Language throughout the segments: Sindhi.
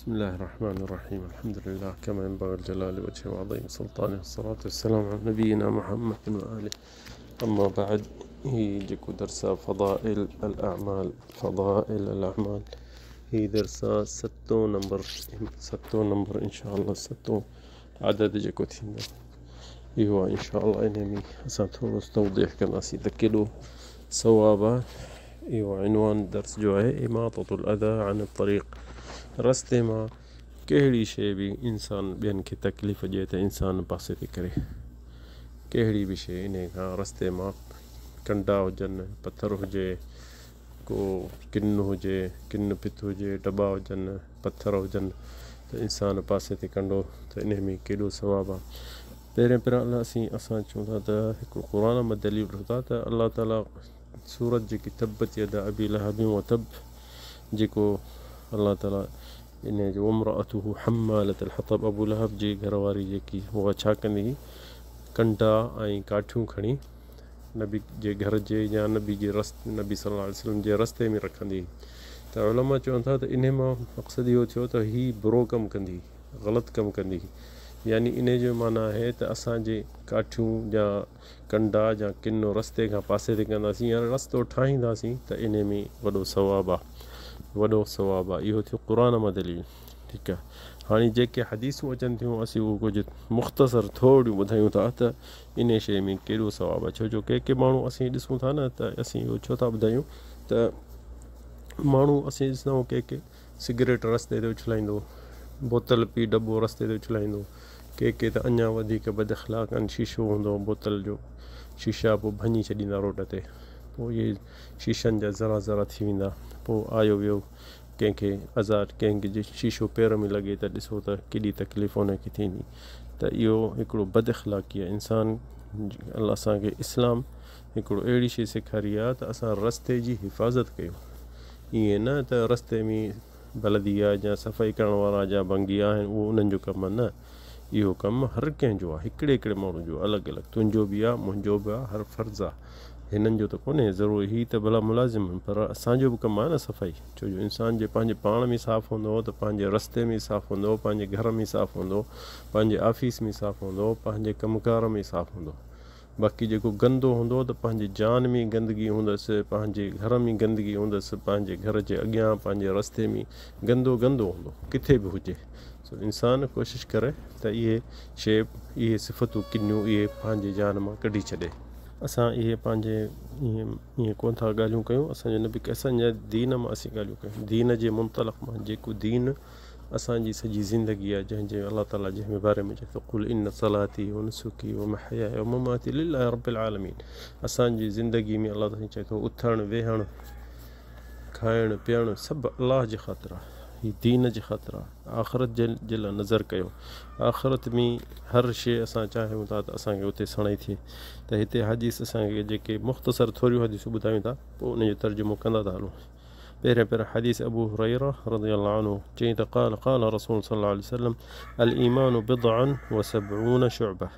بسم الله الرحمن الرحيم. الحمد لله كما ينبغي لجلال وجهه وعظيم سلطانه، والصلاة والسلام على نبينا محمد وآله. أما بعد، هي جيڪو درس آ فضائل الأعمال، فضائل الأعمال، هي درس آ ستون نمبر، ستون نمبر إن شاء الله، ستون عدد جيڪو ٿيندو اهو آ إن شاء الله. إن ۾ اسان ٿورو توضيح ڪنداسين ته ڪيڏو ثواب آ. اهو عنوان درس جو آهي إماطة الأذى عن الطريق. رستي مان ڪهڙي شيءِ به انسان ٻين کي تڪليف ڏئي ته انسان پاسي تي ڪري، ڪهڙي به شيءِ ان کان رستي مان، ڪنڊا هجن، پٿر هجي، ڪو ڪن هجي، ڪن پت هجي، ڊٻا هجن، پٿر هجن، ته انسان پاسي تي ڪندو ته ان ۾ ڪيڏو ثواب آهي. پهرين پهريان الله اسان چئون ٿا ته هڪ قرآن مان دليل وٺون ٿا ته الله تعاليٰ سورت جيڪي تبت يدا ابي لهب وتب، جيڪو الله تعاليٰ ان جو امرأته حمالة الحطب، ابو لهب جي گهر واري جيڪي اها ڇا ڪندي هئي، ڪنڊا ۽ ڪاٺيون کڻي نبي جي گهر جي يا نبي جي رست، نبي صلي الله عليه وسلم جي رستي ۾ رکندي هئي. ته علماء چون ٿا ته انهي مان مقصد اهو ٿيو ته هي برو ڪم ڪندي هئي، غلط ڪم ڪندي هئي. يعني انهي جو معنيٰ آهي ته اسان جي ڪاٺيون يا ڪنڊا يا ڪنو رستي کان پاسي تي ڪنداسين يا رستو ٺاهينداسين ته انهي ۾ وڏو ثواب آ، وڏو ثواب آ. اهو ٿيو قرآن مان دليل. ٺيڪ آ، هاڻي جيڪي حديثون اچن ٿيون اسين اهو ڪجهه مختصر ٿورڙيون ٻڌايون ٿا ته انهي شيء ۾ ڪيڏو ثواب آ. ڇو جو ڪي ڪي ماڻهو اسين ڏسون ٿا نه ته اسين اهو ڇو ٿا ٻڌايون ته ماڻهو اسين ڏسندا آهيون ڪي ڪي سگريٽ رستي تي اڇلائيندو، بوتل پي ڊٻو رستي تي اڇلائيندو، ڪي ڪي ته اڃا وڌيڪ بد اخلاق آهن، شيشو هوندو بوتل جو، شيشا پوءِ ڀڃي ڇڏيندا روڊ تي، پوءِ اهي شيشن جا ذرا ذرا ٿي ويندا، پوءِ آيو ويو ڪنهن کي آزار، ڪنهن کي جي شيشو پير ۾ لڳي ته ڏسو ته ڪيڏي تڪليف ان کي ٿيندي. ته اهو هڪڙو بد اخلاقي آهي. انسان الله اسان کي اسلام هڪڙو اهڙي شيءِ سيکاري آهي ته اسان رستي جي حفاظت ڪيون، ائين نه ته رستي ۾ بلديا يا صفائي ڪرڻ وارا جا ڀنگي آهن اهو انهن جو ڪم آهي، نه، اهو ڪم هر ڪنهن جو آهي، هڪڙي هڪڙي ماڻهو جو الڳ الڳ، تنهنجو به آهي، منهنجو به آهي، هر فرض آهي. هنن جو ته ڪونهي ضروري، هي ته ڀلا ملازم آهن، پر اسان جو به ڪم آهي نه صفائي. ڇو جو انسان جي پنهنجي پاڻ ۾ صاف هوندو ته پنهنجي رستي ۾ صاف هوندو، پنهنجي گهر ۾ صاف هوندو، پنهنجي آفيس ۾ صاف هوندو، پنهنجي ڪم ڪار ۾ صاف هوندو. باقي جيڪو گندو هوندو ته پنهنجي جان ۾ گندگي هوندس، پنهنجي گهر ۾ گندگي هوندس، پنهنجي گهر جي اڳيان پنهنجي رستي ۾ گندو گندو هوندو، ڪٿي به هجي. سو انسان ڪوشش ڪري ته اهي شيءِ، اهي صفتون ڪنيون اهي پنهنجي جان مان ڪڍي ڇڏي. اسان اهي پنهنجي ائين ڪونه ٿا ڳالهيون ڪيون، اسان جو نبي اسان جي دين مان اسين ڳالهيون ڪيون، دين جي منطلق مان، جيڪو دين اسان جي سڄي زندگي آهي، جنهن جي الله تعاليٰ جنهن ۾ باري ۾ چئي ٿو قل ان صلاتي ونسڪي ومحياي ومماتي لله رب العالمين. اسان جي زندگي ۾ الله تعاليٰ چئي ٿو اٿڻ ويهڻ کائڻ پيئڻ سڀ الله جي خاطر آهي، هي دين جي خاطر آهي. آخرت جي لاءِ نظر ڪيو، آخرت ۾ هر شيءِ اسان چاهيون ٿا ته اسان کي اتي سڻائي ٿئي. ته هتي حديث اسان کي جيڪي مختصر ٿوريون حديثون ٻڌايون ٿا، پوءِ ان جو ترجمو ڪندا ٿا هلون. پهريان پهريان حديث ابو هريره رضي الله عنه چئي ته قال قال رسول صلي الله عليه وسلم الإيمان بضع وسبعون شعبة.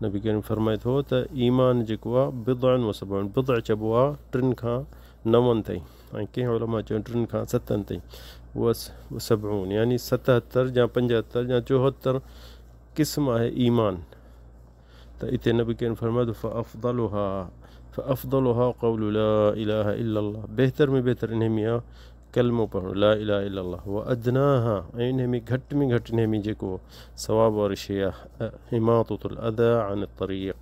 نبي ڪريم فرمائي ٿو ته ايمان جيڪو آهي بضع وسبعون، بضع چئبو آهي 3 کان 9 تائين، ۽ ڪنهن علماء چيو 3 کان 7 تائين، وسبعون يعني 77 يا 75 يا 74 قسم آهي ايمان. ته اتي نبي ڪريم فرمائي ٿو فأفضلها قول لا إله إلا الله، بهتر ۾ بهتر انهي ۾ آهي ڪلمو پڙهڻ لا إله إلا الله. وأدناها، ۽ انهي ۾ گهٽ ۾ گهٽ انهي ۾ جيڪو ثواب واري شيءِ آهي إماطة الأذى عن الطريق،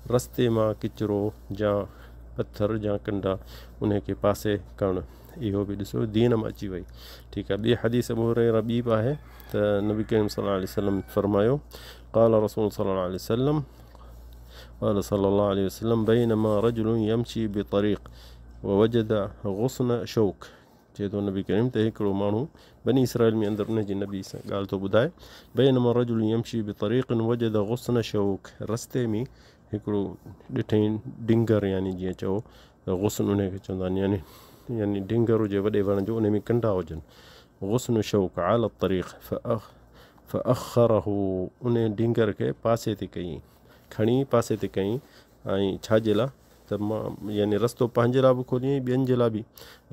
رستي مان ڪچرو يا پٿر يا ڪنڊا انهي کي پاسي ڪرڻ. اهو به ڏسو دين مان اچي وئي. ٺيڪ آهي. ٻي حديث ابو هريره ٻي به آهي ته نبي ڪريم صلي الله عليه وسلم فرمايو قال رسول صلي الله عليه وسلم قال صلى الله عليه وسلم بينما رجل يمشي بطريق ووجد غصن شوك. چئي ٿو نبي ڪريم ته هڪڙو ماڻهو بني اسرائيل ۾ اندر ان جي نبي سان ڳالهه ٿو ٻڌائي، بينما رجل يمشي بطريق وجد غصن شوك، رستي ۾ هڪڙو ڏٺئين ڊنگر، يعني جيئن چئو ته غصن ان کي چوندا آهن، يعني ڊنگر هجي وڏي وڻ جو، ان ۾ ڪنڊا هجن، غصن شوك على الطريق فأخره، ان ڊنگر کي پاسي تي ڪيئين، کڻي پاسي تي ڪيئين، ۽ ڇا جي لاءِ ته مان يعني رستو پنهنجي لاءِ به کوليئين، ٻين جي لاءِ به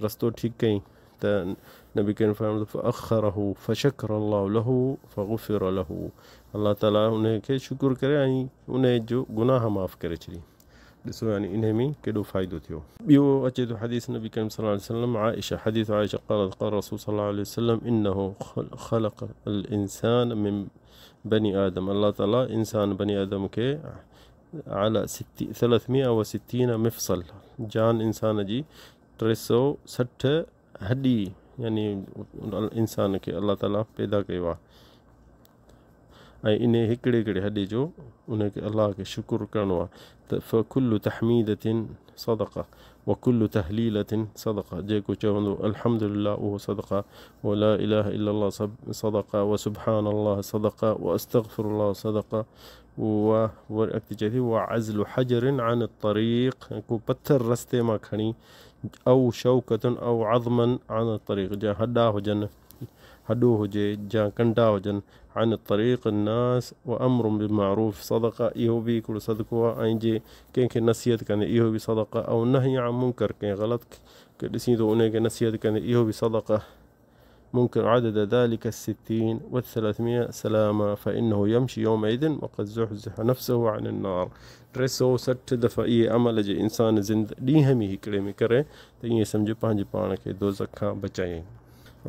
رستو ٺيڪ ڪيئين. ته نبي ڪريم فرمايو فاخره فشڪر الله له فغفر له الله تعالي ان کي شڪر ڪري ۽ ان جو گناهه معاف ڪري ڇڏي. ڏسو يعني انهي ۾ ڪيڏو فائدو ٿيو. ٻيو اچي ٿو حديث نبي ڪريم صلي الله عليه وسلم عائشه حديث عائشه قالت قال رسول صلي الله عليه وسلم انه خلق الانسان من بني آدم الله تعالي انسان بني آدم کي على 360 مفصل جان انسان جي 360 هڏي يعني انسان کي الله تعالي پيدا ڪيو آهي ۽ انهي هڪڙي هڪڙي هڏي جو ان کي الله کي شڪر ڪرڻو آهي ته فڪل تحميدة صدقه وڪل تهليلة صدقه جيڪو چوندو الحمد لله اهو صدقه ولا اله الا الله صدقه وسبحان الله صدقه واستغفر الله صدقه و وري اڳتي چئي ٿي وعزل حجر عن الطريق ڪو پٿر رستي مان کڻي او شوڪة او عظما عن الطريق جا هڏا هجن هڏو هجي جا ڪنڊا هجن عن الطريق الناس وامر بالمعروف صدقه اهو به هڪڙو صدقو آهي ۽ جي ڪنهن کي نصيحت ڪندي اهو به صدقه او نهي عن منڪر ڪنهن غلط کي ڏسين ٿو انهي کي نصيحت ڪندي اهو به صدقه منڪر عدد ذلك الستين والثلاثمائة سلامة فإنه يمشي يومئذ وقد زحزح نفسه عن النار 360 دفعا اهي عمل جي انسان زند ڏينهن ۾ هڪڙي ۾ ڪري ته ائين سمجهه پنهنجي پاڻ کي دوزخ کان بچايائين.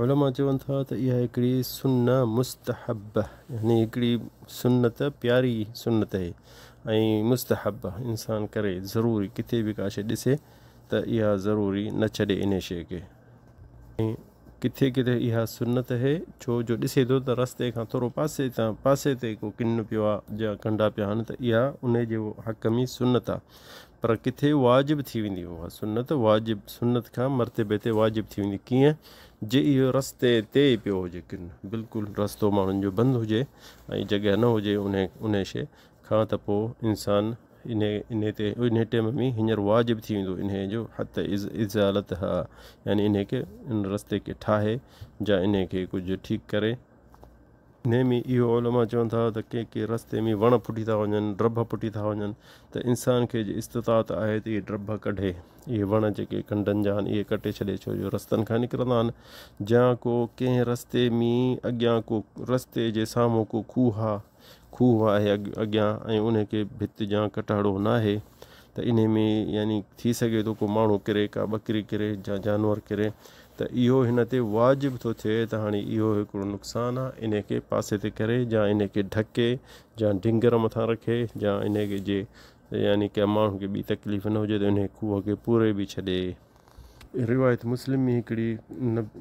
علماء چون ٿا ته اها هڪڙي سنة مستحبه يعني هڪڙي سنت پياري سنت اهي ۽ مستحبه انسان ڪري ضروري ڪٿي به ڪا شيء ڏسي ته اها ضروري نه ڇڏي انهي شيء کي ۽ ڪٿي ڪٿي اها سنت اهي ڇو جو ڏسي ٿو ته رستي کان ٿورو پاسي تان پاسي تي ڪو ڪن پيو آهي يا ڪنڊا پيا آهن ته اها انهي جي حق ۾ سنت آهي پر ڪٿي واجب ٿي ويندي اها سنت واجب سنت کان مرتبي تي واجب ٿي ويندي ڪيئن جي اهو رستي تي ئي پيو هجي ڪن بلڪل رستو ماڻهن جو بند هجي ۽ جڳهه نه هجي انهي انهي شي کان ته پوء انسان انهي انهي تي انهي ٽيم ۾ هينئر واجب ٿي ويندو انهي جو حتي ازالتها يعني انهي کي ان رستي کي ٺاهي جا انهي کي ڪجهه ٺيڪ ڪري. انهيء ۾ اهو علماء چون ٿا ته ڪي ڪي رستي ۾ وڻ ڦٽي ٿا وڃن، ڊڀ ڦٽي ٿا وڃن ته انسان کي جي استطاعت آهي ته اهي ڊڀ ڪڍي، اهي وڻ جيڪي ڪنڊن جا آهن اهي ڪٽي ڇڏي ڇو جو رستن کان نڪرندا آهن جا ڪو ڪنهن رستي ۾ اڳيان ڪو رستي جي سامهون ڪو کوهه آهي کوهه آهي اڳيان ۽ انهي کي ڀت جا ڪٽهڙو ناهي ته انهي ۾ يعني ٿي سگهي ٿو ڪو ماڻهو ڪري ڪا ٻڪري ڪري جا جانور ڪري ته اهو هن تي واجب ٿو ٿئي ته هاڻي اهو هڪڙو نقصان آ انهي کي پاسي تي ڪري جا انهي کي ڍڪي جا ڍنگر مٿان رکي جا انهي کي جي يعني ڪنهن ماڻهو کي ٻي تڪليف نه هجي ته انهي کوهه کي پوري به ڇڏي. روايت مسلم ۾ هڪڙي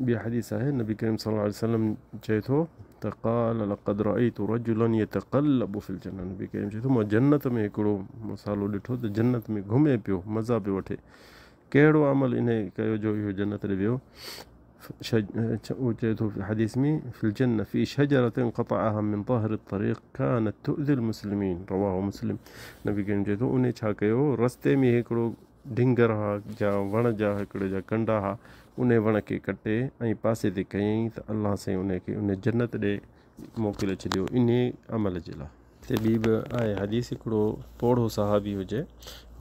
ٻي حديث آهي نبي ڪريم صلي الله عليه وسلم چئي ٿو ته قال لقد رأيت رجلا يتقلب في الجنه نبي ڪريم چئي ٿو مان جنت ۾ هڪڙو مسالو ڏٺو ته جنت ۾ گهمي پيو مزا پيو وٺي ڪهڙو عمل انهي ڪيو جو اهو جنت ڏي ويو اهو چئي ٿو حديث ۾ في الجنه في شجرة قطعها من ظهر الطريق كانت تؤذي المسلمين رواه مسلم نبي ڪريم چئي ٿو انهي ڇا ڪيو رستي ۾ هڪڙو ڍنگر ها جا وڻ جا هڪڙي جا ڪنڊا ها انهي وڻ کي ڪٽي ۽ پاسي تي ڪيائين ته الله سائين انهي کي انهي جنت ڏي موڪلي ڇڏيو انهي عمل جي لاء. تي ٻي به آهي حديث هڪڙو پوڙهو صحابي هجي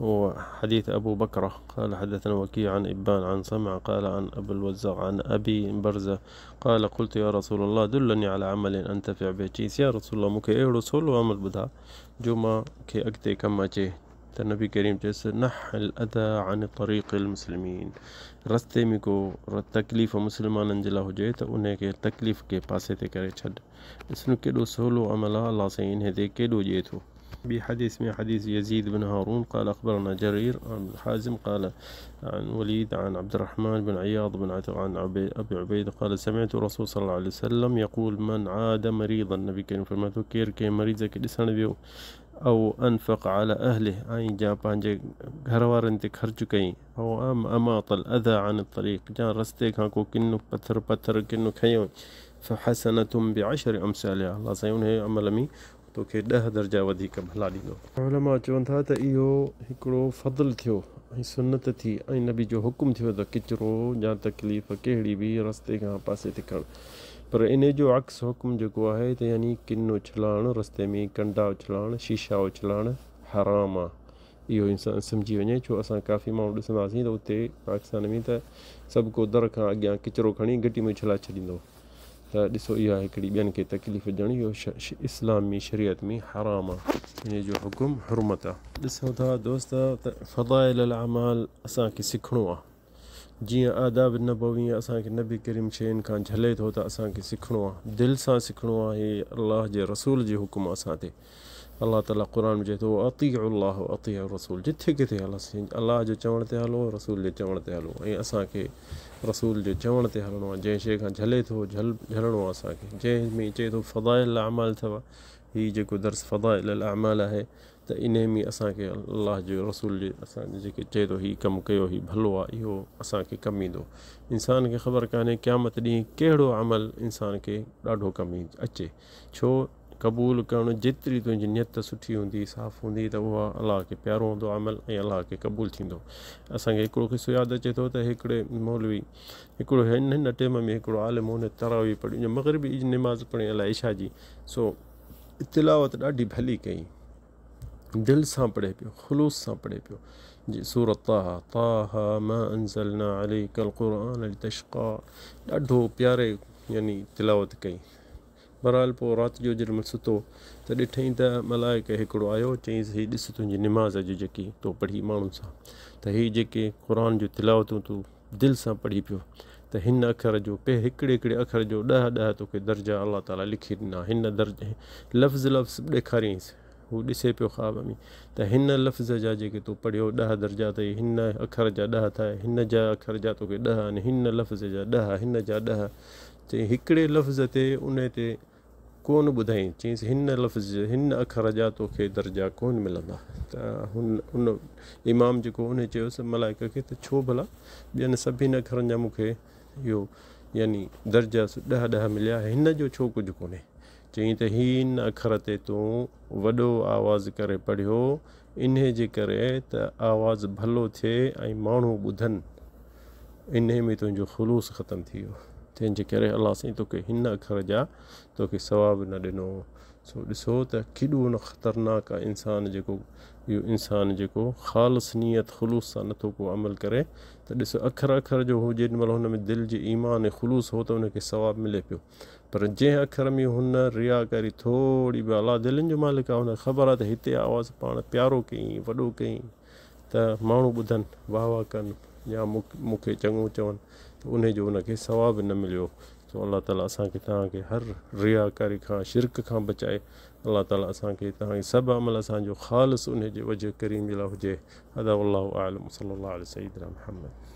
هو حديث ابو بڪره قال حدثنا وكيع عن ابان عن سمع قال عن ابي الوزاع عن ابي برزه قال قلت يا رسول الله دلني على عمل انتفع به چيس يا رسول الله مون کي اهڙو سولو عمل ٻڌاء جو مان کي اڳتي ڪم اچي ته نبي ڪريم چيس نح الاذي عن طريق المسلمين رستي ۾ ڪو تڪليف مسلمانن جي لاء هجي ته انهي کي تڪليف کي پاسي تي ڪري ڇڏ ڏس نه ڪيڏو سولو عمل آ الله سائين انهي تي ڪيڏو ڏئي ٿو. ٻي حديث ۾ حديث يزيد بن هارون قال اخبرنا جرير عن حازم قال عن وليد عن عبد الرحمن بن عياض بن عتق عن ابي عبيد قال سمعت رسول صلى الله عليه وسلم يقول من عاد مريضا نبي ڪريم فرمائي ٿو ڪير ڪنهن مريض کي ڏسڻ ويو او انفق علي اهله ۽ جا پنهنجي گهر وارن تي خرچ ڪيائين، او اماط الاذي عن الطريق جا رستي کان ڪو ڪن پٿر پٿر ڪن کنيو، فحسنة بعشر امثالها الله سائين انهيء عمل ۾ توکي ڏهه درجا وڌيڪ ڀلا ڏيندو. علماء چون ٿا ته اهو هڪڙو فضل ٿيو ۽ سنت ٿي ۽ نبي جو حڪم ٿيو ته ڪچرو يا تڪليف ڪهڙي به رستي کان پاسي تي کڻ. پر انهي جو عڪس حڪم جيڪو آهي ته يعني ڪن اڇلائڻ، رستي ۾ ڪنڊا اڇلائڻ، شيشا اڇلائڻ حرام آ. اهو انسان سمجهي وڃي ڇو اسان ڪافي ماڻهو ڏسندا هئاسين ته اتي پاڪستان ۾ ته سڀ ڪو در کان اڳيان ڪچرو کڻي گهٽي ۾ اڇلائي ڇڏيندو ته ڏسو اها هڪڙي ٻين کي تڪليف ڏيڻ اهو اسلامي شريعت ۾ حرام آ ان جو حڪم حرمت آ. ڏسو ٿا دوست ته فضائل الاعمال اسان کي سکڻو آ جيئن آداب نبوي اسان کي نبي ڪريم شين کان جهلي ٿو ته اسان کي سکڻو آ دل سان سکڻو آ هي الله جي رسول جي حڪم اسان تي الله تعالي قرآن ۾ چئي ٿو اطيعوا الله و اطيعوا الرسول جٿي ڪٿي الله سائين الله جو چوڻ تي هلو رسول جي چوڻ تي هلو ۽ اسان کي رسول جي چوڻ تي هلڻو آهي جنهن شيء کان جهلي ٿو جهل جهلڻو آهي اسان کي جنهن ۾ چئي ٿو فضائل الاعمال اٿو هي جيڪو درس فضائل الاعمال آهي ته انهي ۾ اسان کي الله جي رسول جي اسان جي جيڪي چئي ٿو هي ڪم ڪيو هي ڀلو آهي اهو اسان کي ڪم ايندو انسان کي خبر ڪانهي قيامت ڏينهن ڪهڙو عمل انسان کي ڏاڍو ڪم اچي ڇو قبول ڪرڻ جيتري تنهنجي نيت سٺي هوندي صاف هوندي ته اها الله کي پيارو هوندو عمل ۽ الله کي قبول ٿيندو اسان کي هڪڙو قصو ياد اچي ٿو ته هڪڙي مولوي هڪڙو هن هن ٽيم ۾ هڪڙو عالم هن تراويح پڙهي مغرب جي نماز پڙهي الائي عشاء جي سو تلاوت ڏاڍي ڀلي ڪئي دل سان پڙهي پيو خلوص سان پڙهي پيو جي سورة طه طه ما انزلنا عليك القرآن لتشقى ڏاڍو پياري يعني تلاوت ڪئي بهرحال پوء رات جو جيڏي مهل ستو ته ڏٺئين ته ملائڪ هڪڙو آيو چيائينس هي ڏس تنهنجي نماز اڄ جيڪي تو پڙهي ماڻهن سان ته هي جيڪي قرآن جون تلاوتون تون دل سان پڙهي پيو ته هن اکر جو پي هڪڙي هڪڙي اکر جو ڏهه ڏهه توکي درجا الله تعاليٰ لکي ڏنا هن درجي لفظ لفظ ڏيکاريائينس هو ڏسي پيو خواب ۾ ته هن لفظ جا جيڪي تو پڙهيو ڏهه درجا اٿئي هن اکر جا ڏهه اٿئي هن جا اکر جا توکي ڏهه آهن هن لفظ جا ڏهه هن جا ڏهه چيائين هڪڙي لفظ تي انهي تي ڪونه ٻڌائين چيائينس هن لفظ هن اکر جا توکي درجا ڪونه ملندا ته هن ان امام جيڪو انهي چيس ملائڪ کي ته ڇو ڀلا ٻين سڀني اکرن جا مون کي اهو يعني درجا ڏهه ڏهه مليا هن جو ڇو ڪجهه ڪونهي چيائين ته هن اکر تي تون وڏو آواز ڪري پڙهيو انهي جي ڪري ته آواز ڀلو ٿئي ۽ ماڻهو ٻڌن انهي ۾ تنهنجو خلوص ختم ٿي ويو، تنهن جي ڪري الله سائين توکي هن اکر جا توکي ثواب نه ڏنو. سو ڏسو ته ڪيڏو نه خطرناڪ آهي انسان جيڪو اهو انسان جيڪو خالص نيت خلوص سان نٿو ڪو عمل ڪري ته ڏس اکر اکر جو هو جيڏي مهل هن ۾ دل جي ايمان ۽ خلوص هو ته ان کي ثواب ملي پيو پر جنهن اکر ۾ هن رياڪاري ٿوري به الله دلين جو مالڪ آهي هن کي خبر آهي ته هتي آواز پاڻ پيارو ڪيائين وڏو ڪيائين ته ماڻهو ٻڌن، واهه واهه ڪن يا مون کي چڱو چون ته انهي جو ان کي ثواب نه مليو. سو الله تعالي اسان کي توهان کي هر رياڪاري کان شرڪ کان بچائي. الله تعالي اسان کي توهان کي سڀ عمل اسان جو خالص انهي جي وجه ڪريم جي لاء هجي. هذا والله اعلم وصلي الله علي سيدنا محمد.